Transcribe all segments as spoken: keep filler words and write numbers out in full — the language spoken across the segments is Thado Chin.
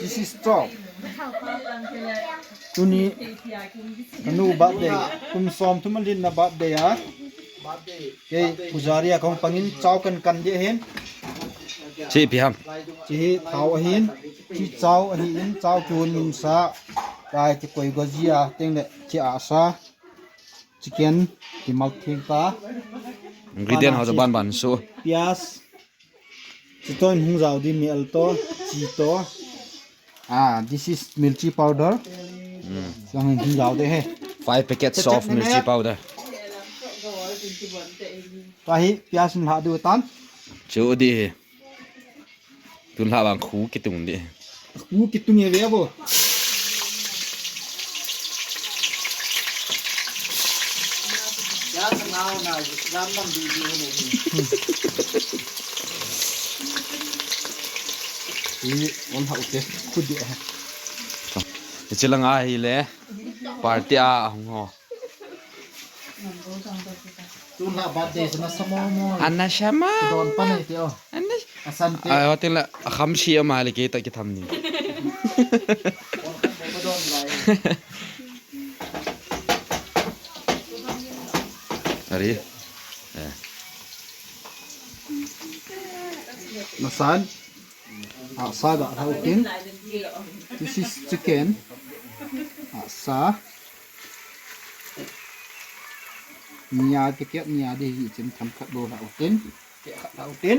This is twelve. Tuni kanu birthday, kum som thum alinna birthday a. Kei pujari a kahung pangin chao kan kan ding ahin. Chi ipi ham? Chi hi thao ahin, chi chao ahin, chao kihon min sa. Kai ti koi gojia, teng le chi asa. Chicken, kimal theng ta. Ingredient ho chu ban ban su. Pias. Chutoh in hung jao ding mi al to, chi to. Ah, this is mirchi powder. Hmm. Jang in hung jao ding ahi. Five packets of mirchi powder. Tua hi pias in lha diu tan. Chu ding ahi. Tun lha vang khu kitung ding. Khu kitung e ve bo. Ya sa nau na lam lam di di ho ni. Hi on hau te khu di ha. Chi langa hi le party a hung ho. Tun lha birthday chu nasa mo mo. Anasa mo. Don pa nei te o. Anasa. Asan te. Ai, hotel la, akham si ama le ke ta ki tham ni. Don lai. Ari. Eh. Nasan. Asa ga lha u tin. This is chicken. Asa. Nia te kiat nia de hi chin tham khat lo lha u tin. Ke khat lha u tin.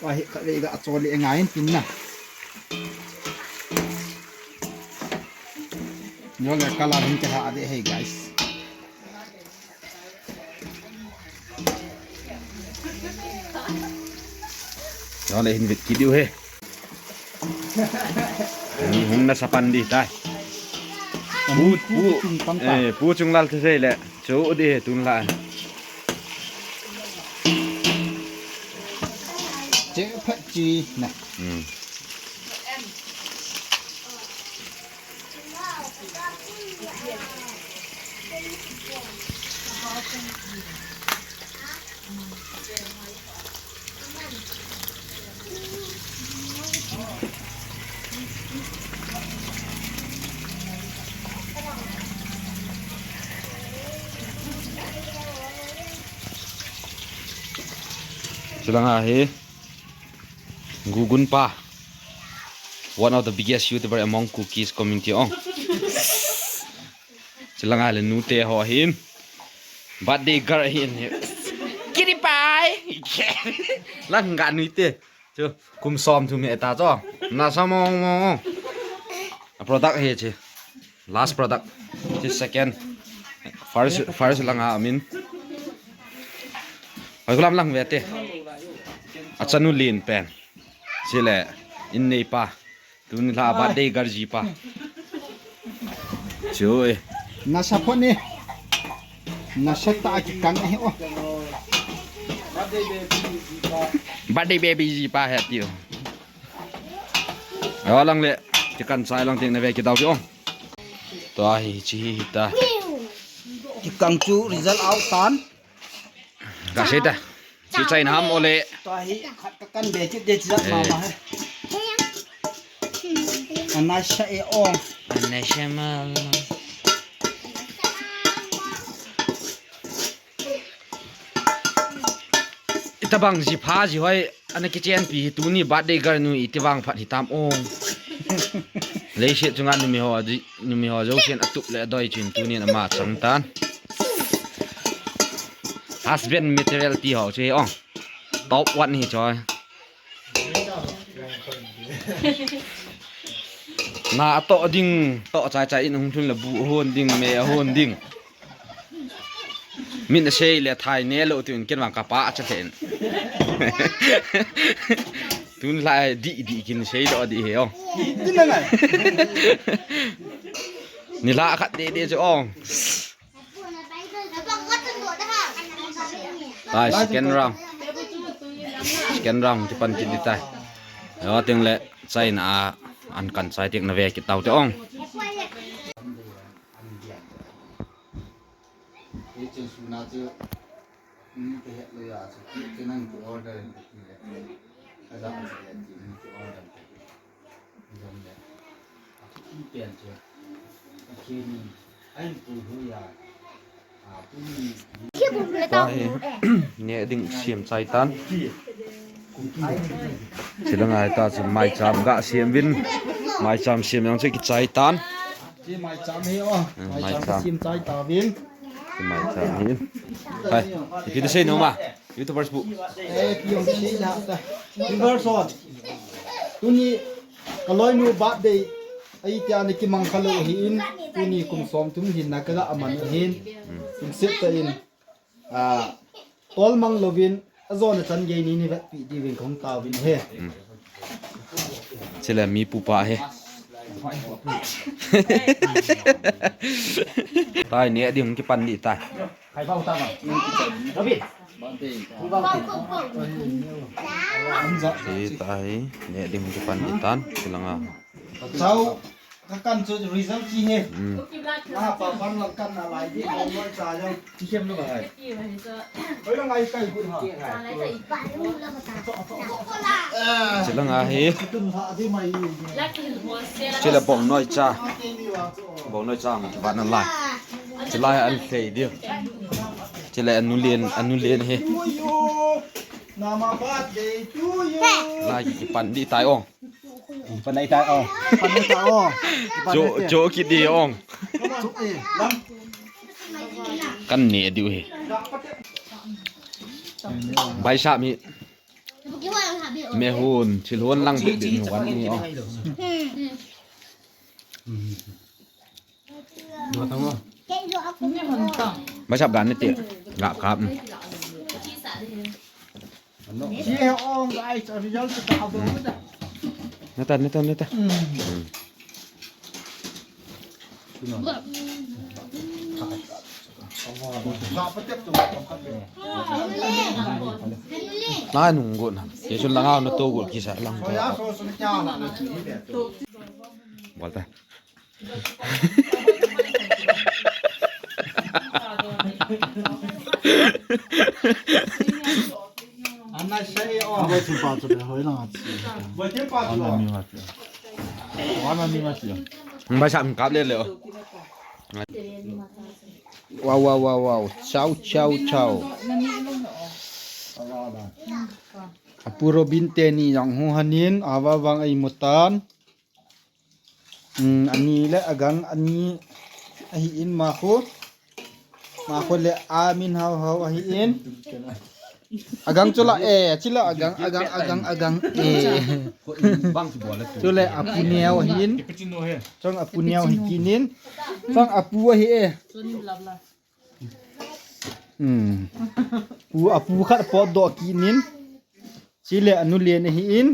Wa hi khat le ga chol le ngai tin na. Nyo le kala hin ke ha de, hey guys. Đó là hình vịt ký điêu he. Hung, hung na sapan di tai. Pu, pu, pu chung lal te sei le. Chu di he tun la. Che phat chi na. Hmm. Chulanga hi Gugun pa, one of the biggest YouTuber among Kukis community ong. Chulanga le nu te ho hin. Birthday girl hin. Kiri pai. Lang ga nu te. Chu kum som thum hi ta chu. Nasa mo mo. A product hi chi. Last product. Chi second. First, first langa amin. Hoi kulam lang ve te. Achanu lin pen. Chile in nei pa. Tuni la birthday girl ji pa. Chu e. Nasa pho ni. Nasa ta ki kan e o. Birthday baby ji pa he ti o. Alang le. Ti kan sai lang ting na ve ki dau ki o. Tua hi chi hi ta. Ki kang chu result out tan. Ka sei ta. Chi chai na ham ole. Tua hi khat ka kan be kit de chi jat ma ma he. Anasa e o. Anasa ma ma. Itabang ji pha ji hoi. Ana kichenpi hi tuni birthday girl nu iti vang phat hitam ong. Leiset chunga numi ho, numi ho jousen atup le adoi chun tuni ama chang tan. Husband material ti ho che ong. Top one hi choi. Na ato ding, to chai chai in hung thun le bu hon ding, me hon ding. Min a sei le thai ne lo tin ken vang ka pa a cha thlen. Tun lai di di kin sei do di he o. Ni la khat de de chu o. Tai second round. Second round ti pan ti di tai. Yo ting le China a an kan chai tik na ve ki tau te ong. Ei chun suna chu, um, ka het lou a chu, chu nang chu order in ka ti le. Ka ja ka ti le, ti nang chu order in ka ti. Tahi, neh ding siam chai tan. Chilanga ta chu maicham ga siam vin. Maicham siam jong chu kichai tan. Maicham hi o. Maicham siam chai ta vin. Maicham hi. Hai, ipi ti sei nom a? YouTubers bu. Eh, pi jong sei la ta. Viewers hon. Tuni kaloinu birthday ahi tia ana kimang khalou ahin. Tuni kum som thum lhinna kaga man ahin. Kum sep ta in. Ah, tolmang louvin, ajona chan gei ni ni vetpi diuvin kahung tauvin ahi. Chule mi pupa ahi. Tahi, neh ding kipan ding tai. Tahi, neh ding kipan ding tan, chilanga. Chau, ka kan chu result chi he. Hmm. Ah, pa pan lang kan na lai di, mo mo cha jong. Chi hem lo ba hai. Hoi lang ai kai bu ha. Chilanga hi. Chule bong noi cha. Bong noi cha ma ba na lai. Chilai an sei di. Chule anu lien, anu lien hi. To you. Nama birthday to you. Lai kipan ding tai ong. Panai ta o. Panai ta o. Cho, cho kiti ong. Cho e. Kan neh diu hi. Baisap mi. Mehun, thil hon lang bit bit mi wan mi o. Baisap dan ni ti. Ga kap. Neta, neta, neta. Lai nung got na. Yesu lang hao na to got kisa lang. Bol ta. Ana sai o. Aba chu pa chu le hoi lang a chi. Ana mi ma chu. Ana mi ma chu. Ba sam kap le le o. Wow, wow, wow, wow. Chow, chow, chow. Apu Robin teni jong hung hanin, ava vang ai mutan. Um, ani le agang ani ahi in makhu. Makhu le amin hau hau ahi in. Agang chula e, chila agang, agang, agang, agang e. Chule apu neo ahi in. Chong apu neo hi kinin. Chong apu ahi e. Hmm. Pu apu khat pot do kinin. Chule anu len ahi in.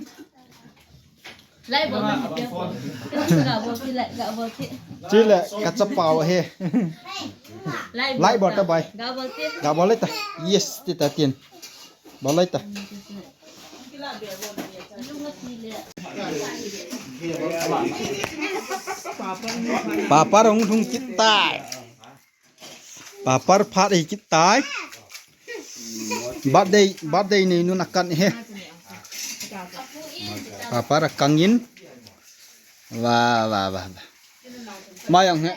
Chule kachapa u ahi. Lai bol ta bai. Ga bol ta. Yes, ti ta tin. Bol lai ta. Papa rong thung kit tai. Papar phat hi kit tai. Birthday, birthday nei nun akan he. Papar akangin. Wa, wa, wa, wa. Mayang he.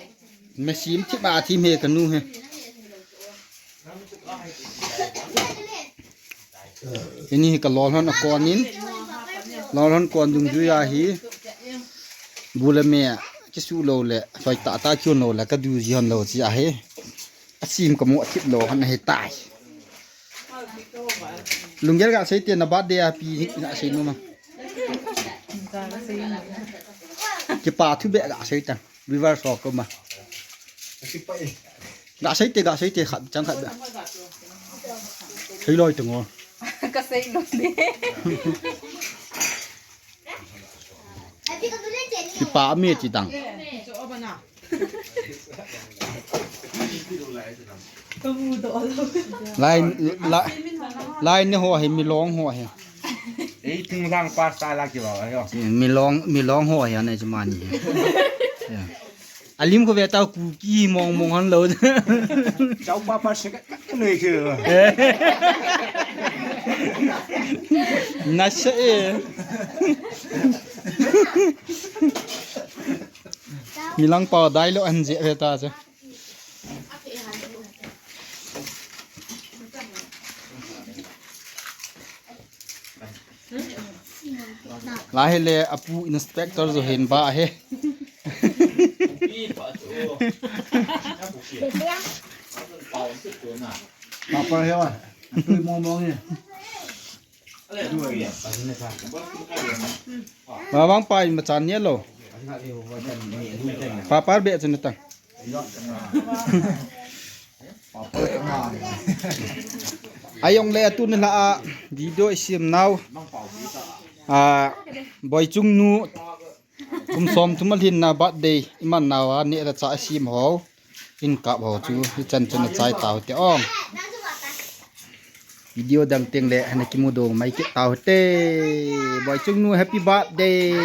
Mesim thip a thim he kanu he. Ini hi ka lolhon a konin. Lolhon kon dungjui a hi. Bu le me kisu lou le, soi tah tah kion lou le, ka du ji hon lou chi a hi. A sim ka mu a thip lou hon a hi tai. Lunggel ga sei te na birthday a pi hi ga sei nu ma. Kipa thu be ga sei ta. Viewers ho koma. Ga sei te, ga sei te, khat chang khat be. Sei loi te ngo. Ka sei loi ni. Kipa mi ti dang. Lai, lai, lai ni ho hi, Milong ho hi. Ei, ting lang pa sa la ki ba, yo. Milong, Milong ho hi, anei chu mani hi. Ya. Alim ko ve tau Kuki mong mong han lo. Chau pa pa se ka, ka, ka noi ke. Eh. Nasa e. Milang pa dai lo an je ve ta che. Lai le apu inspector jo hin ba he. Papa he wa. Tui mo mo ni. Ba bang pa in ma chan ni lo. Papa be chen ta. Ayong le atu ni la a video isim nau. A, Boichung nu kum som thum alhin na birthday iman nau a ne la cha isim ho. In kap ho chu ichan chun achai tau te ong. Video dang teng le hana kimu do mai kit tau te. Boichung nu happy birthday.